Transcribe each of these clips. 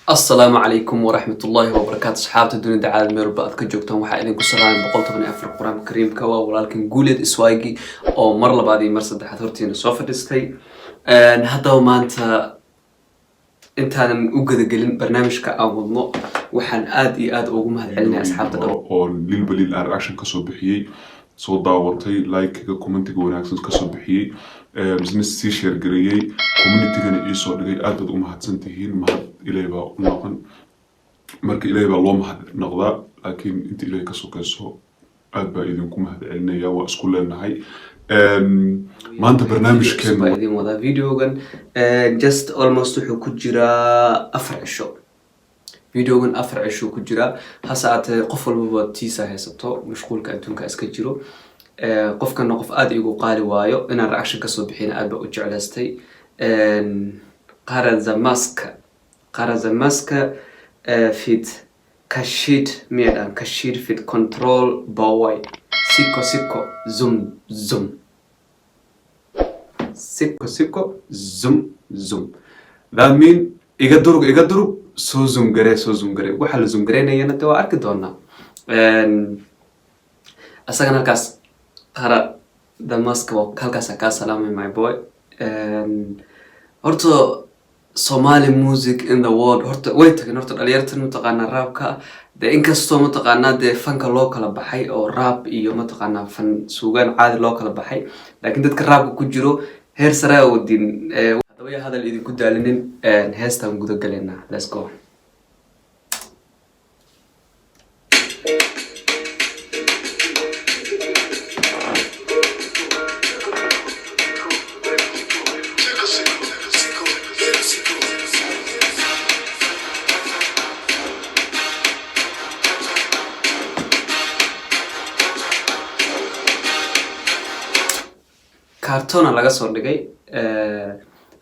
Asalaamu calaykum waraxmatullaahi wabarakaatu. Asxaabta dunida caalam meel walba aad ka joogtaan, waxaa idinku salaamay 114 Qur-aanka Kariimka. Waa walaalkan Guuleed Iswaagi oo mar labaad iyo mar saddexaad hortiina soo fadhiistay. Haddaba maanta intaanan u gudagelin barnaamijka aan wadno, waxaan aad iyo aad ugu mahadcelinaya asxaabta dhan oo lilba lil aan reaction kasoo bixiyey, soo daawatay, like-ga, commentiga wanaagsan kasoo bixiyey, misna sii share gareeyey, communitygana iisoo dhigay. Aad baad u mahadsan tihiin. Mahad Ilaahay baa u noqon. Marka Ilaahay baa loo mahad noqdaa, laakiin inta Ilaahay ka sokeyso aad baa idinku mahad celinaya. Waa isku leenahay. Maanta barnaamijkeenu baa idin wadaa. Videogan just almost wuxuu ku jiraa 4 cisho. Videogan 4 cisho ku jiraa. Hase aatee qof walbaba tiisa haysato, mashquulka adduunka iska jiro. Qofkana qof aada igu qaali waayo, inaan reaction kasoo bixina aad baa u jeclaystay. Qarazamaska, Qarazamaska feat Kashid miyadhan, Kashid feat Control Boy, Siko Siko Zoom Zoom, Siko Siko Zoom Zoom. That mean iga durug, iga durug, soo zoom garee, soo zoom garee. Waxaa la zoom gareynayana de waa arki doonaa. Asagana halkaas Qara Damaska halkaasa kaa salaamay, my boy. Horta Somali music in the world horta way tageen. Horta dhalinyartan mataqaanaa rapka de, inkastoo mataqaanaa dee fanka loo kala baxay oo rap iyo mataqaanaa fan suugaan caadi loo kala baxay, laakiin dadka rapka ku jiro heer sare a wadin. Haddaba yaa hadal idinku daalinin, heestaan guda galeynaa. Let's go. Cartoona laga soo dhigay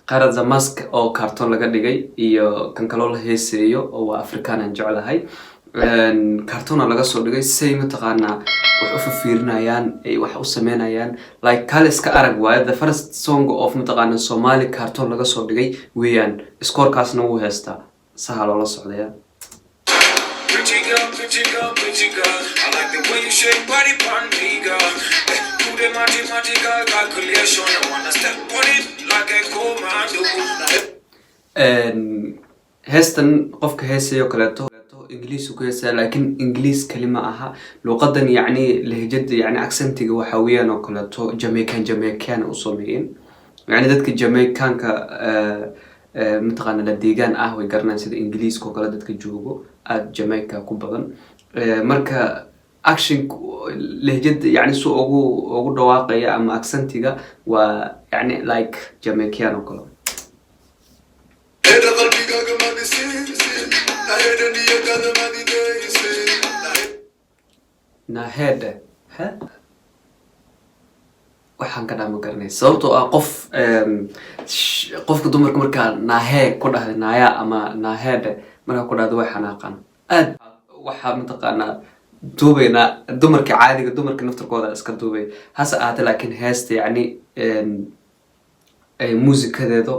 Qara Zamask oo cartoon laga dhigay iyo kan kaloo la heeseeyo oo waa Afrikaan aan jeclahay. Cartoona laga soo dhigay say mataqaanaa wax u fifiirinayaan, ay wax u sameynayaan, like kaliska arag waayo. The first song of mataqaana Somali cartoon laga soo dhigay weeyaan. Scoorkaasna wuu heestaa, saha loola socdaya. Pretty girl, pretty girl, pretty girl. I like the way you shake body pon me, girl. Do the mathematical calculation. I wanna step on it like a commando. Heestan qofka heesayo kaleeto Ingiliisu ku heesaya, laakiin Ingiliis kali ma aha luuqadan, yacni lehjada, yacni accentiga waxa weeyaan oo kaleeto Jamaican, Jamaican u sameeyeen. Yacni dadka Jamaicanka mataqaana la deegaan ah way garanayaan, sida Ingiliiska oo kale dadka joogo aada Jamaica ku badan. Marka action lehjada, yacni su ugu dhawaaqaya ama accentiga waa yacni like Jamaican oo kale. Heda qalbigaaga madisiisin, naheda niyadaada madidaysin. Nahede he waxaan ka dhaama garanay, sababtoo ah qof qofka dumarka markaa naahee ku dhahday, naaya ama naahede markaa ku dhahda, way xanaaqaan aad. Waxaa mataqaanaa duubaynaa dumarka caadiga, dumarka naftarkooda iska duubay. Hase ahaatee laakiin heesta yacni muusikadeedo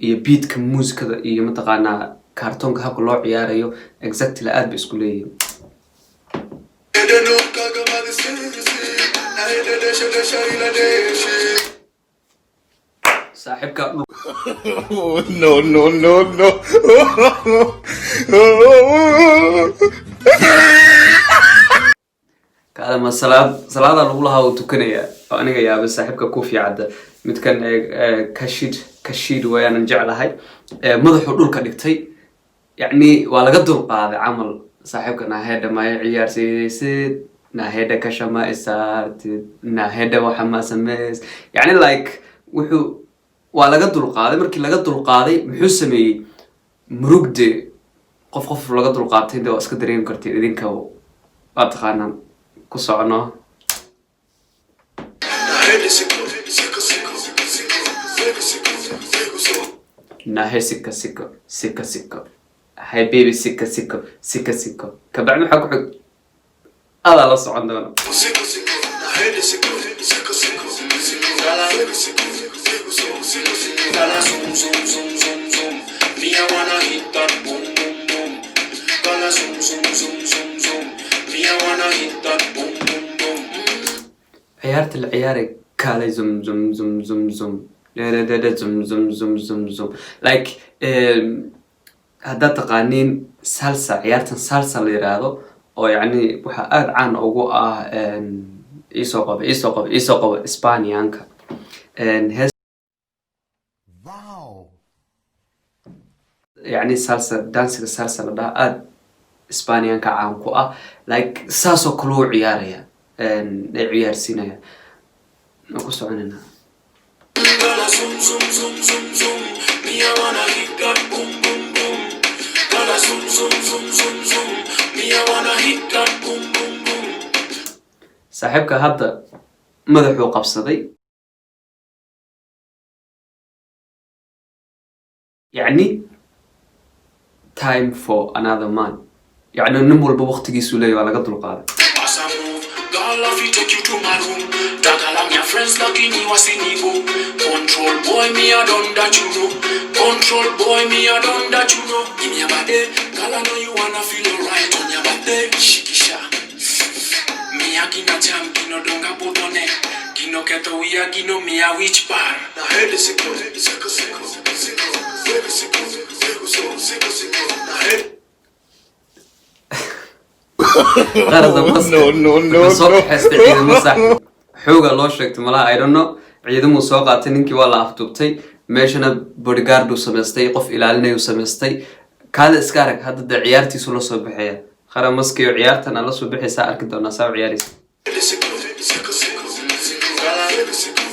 iyo beatka muusikada iyo mataqaanaa kaartoonka habka loo ciyaarayo exactly aad bay isku leeyihiin. Heda nuurkaaga madisiisin, naheda dhasha dhasha ila dheeshin. Saaxiibka. No, no, no, no. Kaadama salaad, salaada lagu lahaa uu tukanayaa oo aniga yaabay. Saaxiibka kuufi cadda midkan Kashid, Kashid wayaanan jeclahay. Madaxuu dhulka dhigtay, yacni waa laga dulqaaday camal. Saaxiibka naahedha maya ciyaarsiisid, naahedha kashama isaartid, naahedha waxa ma sameys, yacni like wuxuu waa laga dulqaaday. Markii laga dulqaaday muxuu sameeyey? Murugde qof laga dulqaatay de waa iska dareemi kartid idinka, waa taqaanaan. Ku socono. Naheda siko, siko, siko, siko, siko, siko, siko, siko. Nahe sika siko sika siko, hay baby, sika siko sika siko. Kabacdi waxaa ku xig adaa la socon doona. Siko, siko, naheda siko, siko, siko, siko, siko, siko, siko, siko, siko. Zoom, zoom, zoom, zoom, zoom. Me, I wanna hit that boom, boom. Ciyaarta la ciyaaray kaalay, zum zum zum zum zum dededede zum zum zum zum zum, like haddaad taqaaniin salsa, ciyaartan salsa la yiraahdo oo yacni waxaa aada caan ugu ah, iisoo qabo, iisoo qabo, iisoo qabo, Spanianka hees yacni salsa, dansiga salsa la dhaha, aada Spanianka caan ku ah, like saasoo kale u ciyaaraya, ay ciyaarsiinaya. Ma ku soconayna? Girl, I zoom, zoom, zoom, zoom, zoom. Me, I wanna hit that boom, boom, boom. Girl, I zoom, zoom, zoom, zoom, zoom. Me, I wanna hit that boom, boom, boom. Saaxiibka hadda madaxuu qabsaday, yacni time for another man, yacni nin walba waqtigiisuu leeyahy, waa laga dulqaaday. As I move, girl, I fi take you to my room. Tag along your friends like in you a go. Control boy, me I done that you know. Control boy, me I done that you know. Give me a body, girl, I know you wanna feel alright on your body. Shikisha. Me a gina jam, gino donga botone. Gino keto we a gino me a which bar. Now head is sicko, sicko, sicko, sicko, sicko, sicko, sicko, sicko, sicko. Now head. Qarada maska No, no, no, wuxuu soo no. kaxaystay ciidamo, saaxib, xoogaa loo sheegtay malaha, I don't know. Ciidamuu soo qaatay, ninkii waa la afduubtay, meeshana bodyguard uu samaystay, qof ilaalinayuu samaystay. Kaada iska arag hadda dee ciyaartiisu la soo baxaya qara maskiyo, ciyaartan aad la soo baxaysaa, arki doonaa saa u ciyaaraysa. Sicko, sicko, sicko, sicko, sicko, sicko,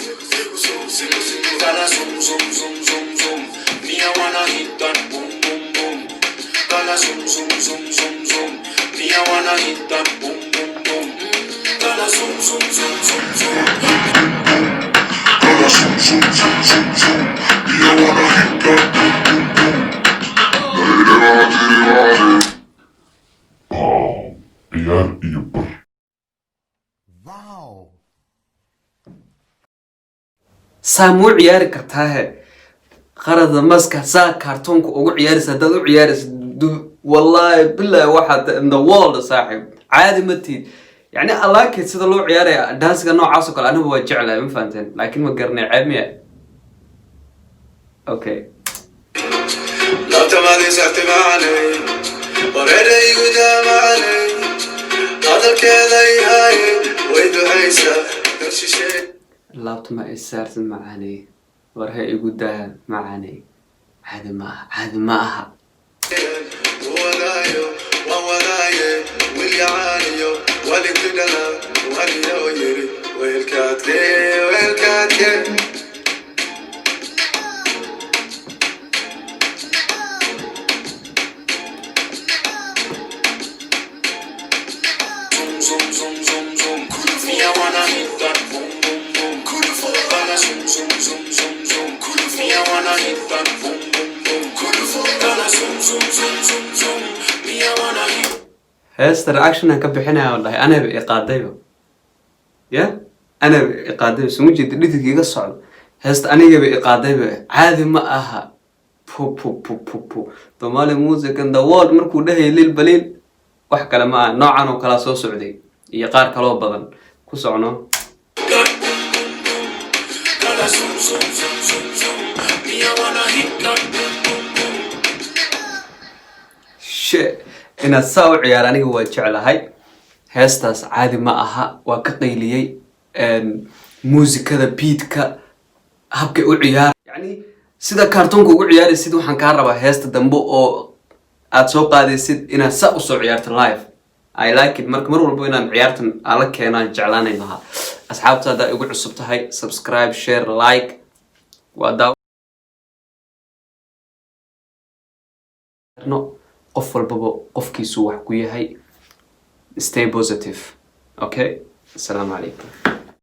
sicko, sicko. Girl, I zoom, zoom, zoom, zoom, zoom. Me, I wanna hit that boom, boom, boom. Girl, I zoom, zoom, zoom, zoom, zoom. Me, I wanna hit that boom, boom, boom. Girl, I zoom, zoom, zoom, zoom, zoom. Girl, I zoom, zoom, zoom, zoom, zoom. Me, I wanna hit that boom, boom, boom. Pow. Ciyaar iyo bar. Wow. Saa muu ciyaari kartaahe? Qarada maska saa kaartoonka ugu ciyaaraysa haddaad u ciyaaraysa, wallahi billahi waxaad in the world, saaxib, caadi ma tihid. Yani alaakeed sida loo ciyaaraya dansiga noocaas oo kale anigu waa jeclahay, ma fahanteen? Laakiin ma garanay, ceeb miya? Okay. Laabta maadii saxti macanay, wareeraygu daamacanay, hadalkeeda ihaye way ducaysaa dal shisheeye. Laabta ma i saartid macaaney, war ha igu daa macaaney. Caadi ma aha, caadi ma aha. Wadaayo waan wadaaye wilyacaaniyo walidki dhala waniyo yiri weelkaadke weelkaadke. Zoom, zoom, zoom, zoom, zoom. Me, I wanna hit that boom, boom, boom. Girl, I zoom, zoom, zoom, zoom, zoom. Me, I wanna hit that boom, boom, boom. Girl, I zoom, zoom, zoom, zoom, zoom. Me, I wanna hit. Heesta reaction aan ka bixinaya oo dhahay anaba iqaadayba ya, anaba iqaadayba, suma jeeda dhididka iga socdo, heesta anigaba iqaadayba, caadi ma aha. Pu pu pu pu pu, Somali music in the world markuu dhahayay Lil Baliil wax kale ma aha, noocan oo kalaa soo socday iyo qaar kaloo badan ku socno. That boom, boom, boom. Girl, I zoom, zoom, zoom, zoom, zoom. Me, I wanna hit that boom, boom, boom. Shit, inaad saa u ciyaar aniga waa jeclahay. Heestaas caadi ma aha, waa ka qayliyey. Muusikada beatka habkay u ciyaar, yani sida kaartoonka ugu ciyaaraysid. Waxaan kaa rabaa heesta dambe oo aad soo qaadaysid inaad saa usoo ciyaarto live. I like it. Marka mar walba inaan ciyaartan aan la keenaan jeclaanay lahaa. Asxaabta, haddaa igu cusub tahay, subscribe, share, like. Waa daaw no qof walbaba qofkiisu wax ku yahay. Stay positive, okay? Asalaamu calaykum.